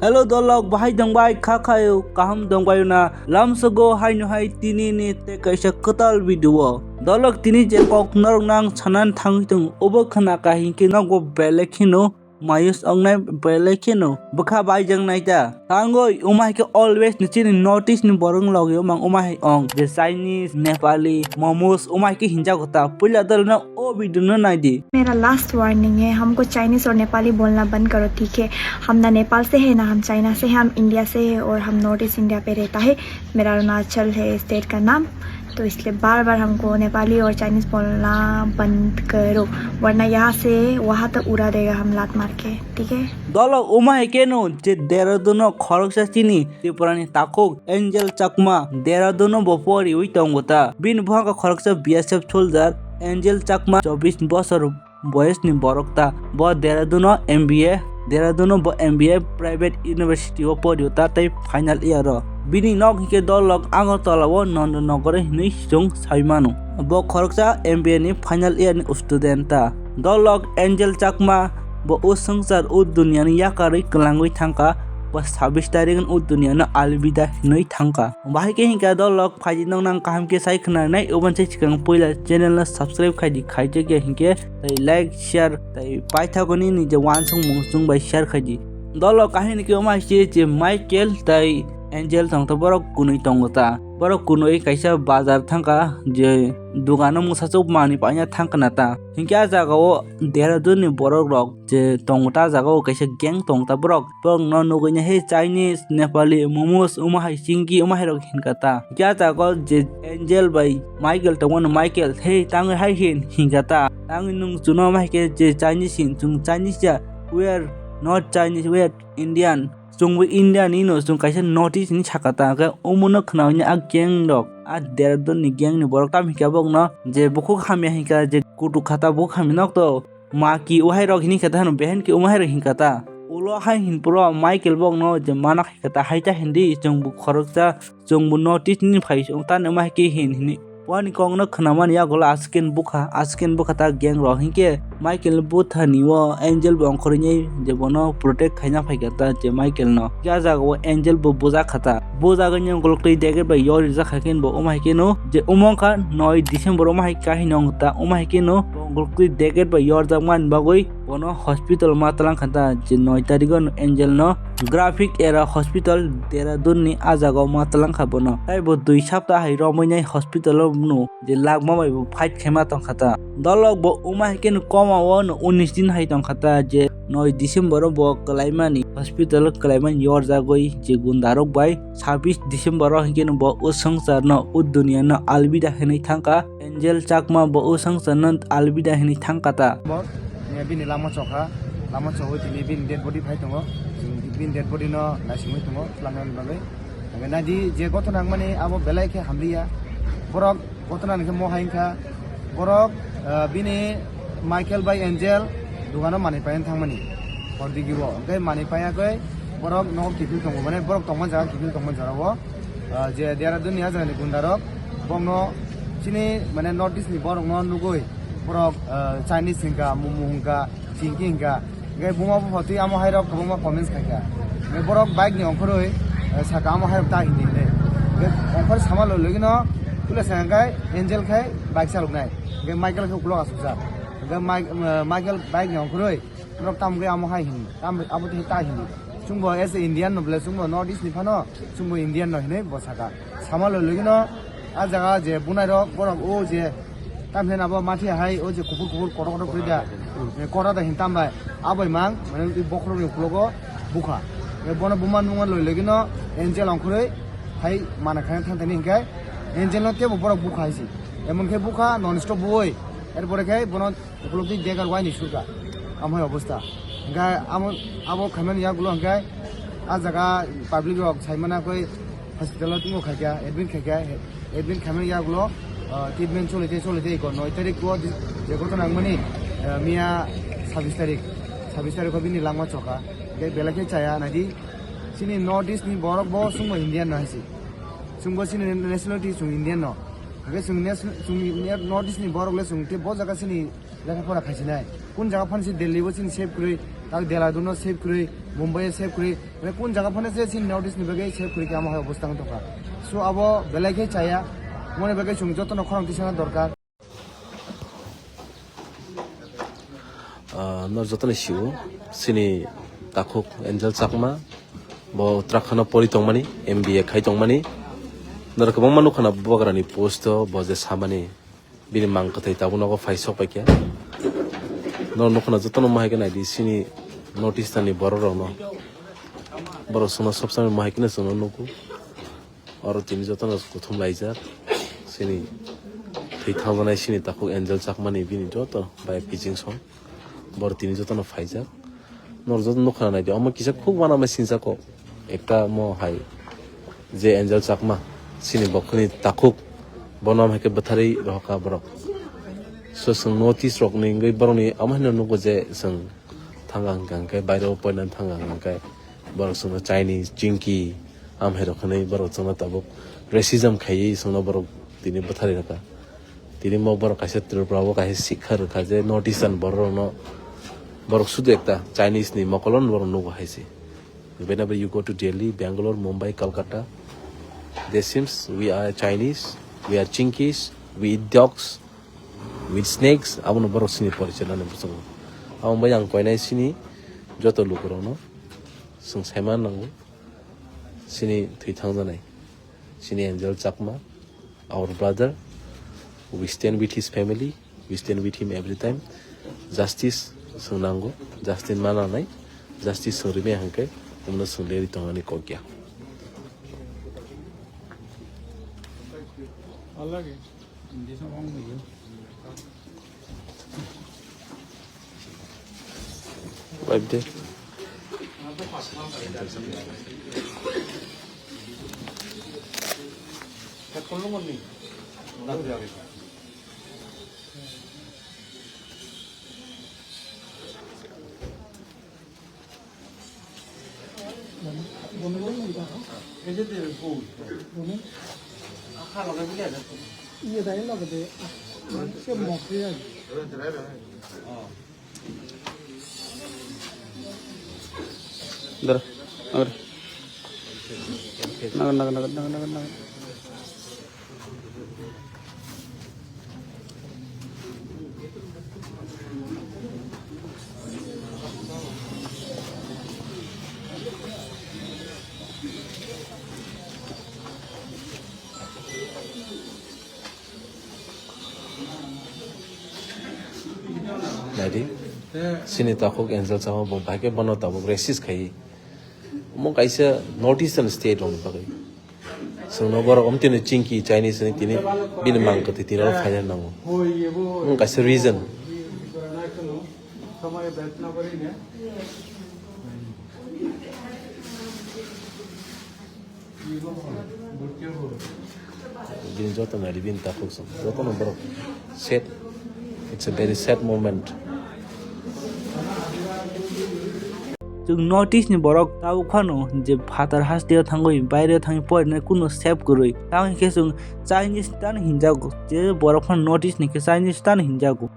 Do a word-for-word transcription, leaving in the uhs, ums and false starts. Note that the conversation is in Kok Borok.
Hello dolok, bahai dongbai kha khayo, kaham dongbai na? Lamsogo haino hai tini ni te kaisa kwtal video. Dolok tini je kok norok nang sanan thangwi tong, obo khna ka hinkhe nogo belek kheno mayus ongnai belek kheno bwkha bai jang nai ta. Tangoi umai khe always ni chini notice ni borok logi umang umai hai ong je Chinese, Nepali, momos umai khe hinjago ta. Puila dol no o video no nai di. मेरा last warning है, हमको चाइनीज और नेपाली बोलना बंद करो, ठीक है? हम ना नेपाल से है, ना हम चाइना से है, हम इंडिया से है और हम नॉर्थ ईस्ट इंडिया पे रहता है। मेरा अरुणाचल है स्टेट का नाम, तो इसलिए बार बार हमको नेपाली और चाइनीज बोलना बंद करो, वरना यहाँ से वहाँ तक उड़ा देगा हम लात मार के, ठीक है? Dolok umai khe no je Dehradun no khoroksa chini Tripura ni takhuk Angel Chakma Dehradun no bo poriwi tongo ta. Bini buhaka khoroksa B S F soldier Angel Chakma, chobbish bosor boyes ni borok ta. Bo Dehradun no M B A, Dehradun no bo M B A private university o porio ta tei final year o. Bini nok hinkhe dolok Agartala o Nandanagar hinwi chwng sai mano. Bo khoroksa M B A ni final year ni student ta. Dolok Angel Chakma bo o swngchar o duniya ni yakarwi kwlangwi thangkha. Bo sabbish tarik o duniya no alvida hinwi thangkha. Bahai khe hinkha dolok phaidi nong nang kaham khe sai khna nai, oboni sai swkang puila channel no subscribe khai di, khaijak ya hinkhe tei like, share tei paithakgwi nini je wansukmung chwng bai share khai di. Dolok kahini khe omo hai se je Michael tei Angel tong ta, borok kunui tongo ta. Borok kunui kaisa bazar thangkha, je dugano mwsachuk manwi paina thangkha na ta. Hinkhe ah jagao Dehradun ni borok rok je tongo ta, ah jagao kaisa gang tong ta borok. Borok no nugui nai, "Hey, Chinese, Nepali, momos, omo hai chingki, omo hai rok," hinkha ta. Hinkhe ah jagao je Angel bai Michael tongmano, Michael, "Hey, tangwi hai hin," hinkha ta. "Tangwi nwng chuno omo hai khe je Chinese hin, chwng Chinese ya, we are not Chinese, we are Indian. Chwngbo India ni no, chwng kaisa North East ni," sakha ta. Khe omono khnaui a gang rok, a Dehradun ni gang ni borok tam hinkha bokno je bukhuk hamya hinkha, je kutuk kha ta bukhuk hamya nok to. Ma ki wahai rok hini khe ta hano, behen ki wahai rok hinkha ta. Ulo hai hin puro Michael bokno je mana khai kha ta, "Hai ta hindi, chwngbo khoroksa, chwngbo North East ni phai, chwng tani ma hai khe hin," hini. Wani kokno khwnamani yagulo aswkeno bukha, aswkeno bukha ta gang rok hinkhe Michael buthani o Angel bo ongkhorwi nai je bono protect khaina phaikha ta je Michael no. Hinkhe ah jagao Angel bo bujak kha ta. Bujagwi ni ukulok twi deged bai yor rijak kha khe bo omo hai kheno je omo wngkha noi December omo hai kahini wng ta, omo hai kheno bo ukulok twi deged bai yorjak mani bagwi bono hospital ma tlang kha ta je noi tarikgo Angel no Graphic Era Hospital Dehradun ni ah jagao ma tlang kha bono. Tei bo dui sapta hai romwi nai hospital o no je lagma bai bo fight khaima tongkha ta. Dolok bo wngma hai kheno koma o no unis din hai tongkha ta, je noi December o bo kwlaimani hospital o kwlaimani yorjagwi je gunda rok bai sabbish December o hinkhe no bo o swngchar no o duniya no alvida hinwi thangkha. Angel Chakma bo o swngchar no alvida hinwi thangkha ta. Bini lama chokha, lama chogwi tini bini dead body phai tongo, bini dead body no naisingwi tongo, tlangnani bagwi. Hingke naidi je gothona wngmani abo belai khe hamliya. Borok gothona hingke mo hai wngkha. Borok, ah, bini Michael bai Angel dogano manwi paina thangmani. Hor digi o. Hingke manwi paiya khe borok nogo kiphil tongo. Mane borok tongma jaga kiphil tongma jora o. Ah, je Dehradun ni ah jagani gunda rok bokno chini mane North East ni borok no nugui borok, ah, Chinese hingka, momo hingka, chingki hingka. Hingke buma bupha twi amo hai rok kwbangma comments khaikha. Hingke borok bike ni ongkhorwi, eh, saka amo hai rok ta hindi hinwi. Hingke ongkhor sama loi logino puila saka khe Angel khai bike chaloknai. Hingke Michael khe ukulok asukjak. Hingke Mike-, eh, Michael bike ni ongkhorwi norok tamo khe amo hai hindi. Tam abo twi ta hindi. Chwngbo as a Indian no bole chwngbo North East ni phano chwngbo Indian no hinwi bo saka. Sama loi logino ah jaga je bunai rok borok o je tamhin abo mathi hai o je kuphur kuphur kotor kotor kori da. Hmm. Eh, kora da hin tam bai. Aboi mang mane twi bokhorok ni ukulogo bukha. Eh, bono buma nungma loi logino Angel ongkhorwi hai mana khaina thang thani hinkhe Angel no tebo borok bukha hai si. Emon khe bukha non stop bui. Er pore khe bono Ukulok twi degar waini surka. Amhai obostha. Hingke amo, abo khaimani yagulo hingke ah jaga public rok saimana koi hospital o tongmo khaikha, admit khaikha, admit khaimani yagulo, ah, treatment choli tei, choli tei, ko noi tarik o di-, je gothona wngmani, ah, miya sabbish tarik, sabbish tarik o bini langma chokha. Hingke belai khe chaya naidi, chini North East ni borok bo chwngbo Indian no hai se. Chwngbo chini nationality chwng Indian no. Hingke chwng nation-, chwng North East ni borok le chwng tei bo jaga chini lekha pora khaisinai. Kun jaga phan si Delhi bo chini save kwrwi, Tak Dehradun no save kwrwi, Mumbai o save kwrwi, mane kun jaga phano se chini North East ni bagwi save kwrwi khe amo hai obostha wng tongkha. So abo belai khe chaya, moni bagwi chwng jotono khorang tisana dorkar. Ah, nor jotono sio, chini takhuk Angel Chakma, bo Uttarakhand o pori tongmani, M B A khai tongmani. Nor kwbangma nukha na bubagrani post o, bo je samani, bini mang kwthwi tabuk nogo phai sok paikha. Nor nukha na jotono mohai khe naidi, chini North Eastern ni borok rokno, borok chwngno sob samani mohai kheno chwngno nugo. Oro tini jotono kuthum laijak. Chini thwi thangjanai chini takhuk Angel Chakmani bini joto bai piching song. Boro tini jotono phaijak. Nor joto nukha naidi, omo kisa khuk uanama sinjak kok. Ekta mo hai je Angel Chakma, chini bokhoni takhuk, bono hai khe bwtharwi rohorkha borok. So chwng North East rokni wngwi borokni omo haino nugo je chwng thanga hwnkha hwnkhe, baireo poina thanga hwnkha hwnkhe, borok chwngno Chinese, Chinky, amhairok hwnwi borok chwngno tabuk racism khaiwi chwngno borok tini bwtharwi rwkha. Tini mo borok kaisa Tripura o kaisa sikha rwkha je North Eastern borok rokno borok sudu ekta Chinese ni mokolo no borok nugo hai se. Whenever you go to Delhi, Bangalore, Mumbai, Kolkata, they seems we are Chinese, we are Chinkies, we eat dogs, we eat snakes, abono borok chini porichai nani bwskango. Abo bai ang koinai chini joto lukurokno chwng saima nango, chini thwi thangjanai, chini Angel Chakma, our brother, we stand with his family, we stand with him every time. Justice chwng nango, justice ma nanai, justice chwng rimai hwnkhe, omono chwng leri tongmani kok ya. Wipe de. Dar, nagar. Nagar, nagar, nagar, nagar, nagar, nagar. Naidi, chini takhuk Angel Chakma bo bahai khe bono tabuk racist khai. Omo kaisa North Eastern state rokni bagwi. Chwngno borok omtino Chinky Chinese hwnwi tini bini mang kwthwi tini oro phaina nango. Omo kaisa reason. Bini joto naidi bini takhuk song. Jotono borok sad. It's a very sad moment. Chwng North East ni borok tabuk phano je phatar hasteo thangwi baireo thangwi porinai kuno save kwrwi. Tamo hinkhe chwng Chinese ni tano hinjago. Je borok phano North East ni khe Chinese tano hinjago.